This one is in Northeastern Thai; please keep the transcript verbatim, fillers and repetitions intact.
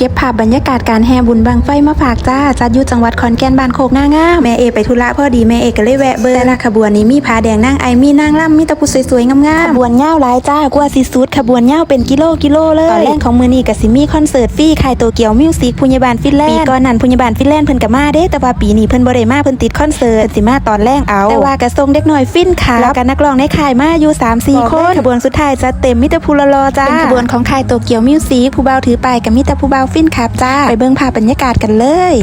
เก็บภาพบรรยากาศการแห่บุญบั้งไฟมาฝากจ้า จัดอยู่จังหวัดขอนแก่น บ้านโคกนางาม แม่เอไปธุระพอดี แม่เอก็เลยแวะเบิ่ง แต่ละขบวนนี่มีผาแดงนางไอ มีนางรำ มีแต่ผู้สวยๆงามๆ ขบวนยาวหลายจ้า กว่าสิสุด ขบวนยาวเป็นกิโลกิโลเลย ตอนแรกของมื้อนี้ก็สิมีคอนเสิร์ตฟรีค่ายโตเกียวมิวสิก ผู้ใหญ่บ้านฟินแลนด์ ปีก่อนนั้นผู้ใหญ่บ้านฟินแลนด์เพิ่นก็มาเด้ แต่ว่าปีนี้เพิ่นบ่ได้มา เพิ่นติดคอนเสิร์ต เพิ่นสิมาตอนแลงเอา แต่ว่าก็ส่งเด็กน้อยฟินคลับ แล้วก็นักร้องในค่ายมาอยู่สามสี่คน ขบวนสุดท้ายจัดเต็ม มีแต่ผู้หล่อๆจ้า เป็นขบวนของค่ายโตเกียวมิวสิก ผู้บ่าวถือป้ายก็มีแต่ผู้บ่าวฟินคลับจ้า ไปเบิ่งภาพบรรยากาศกันเลย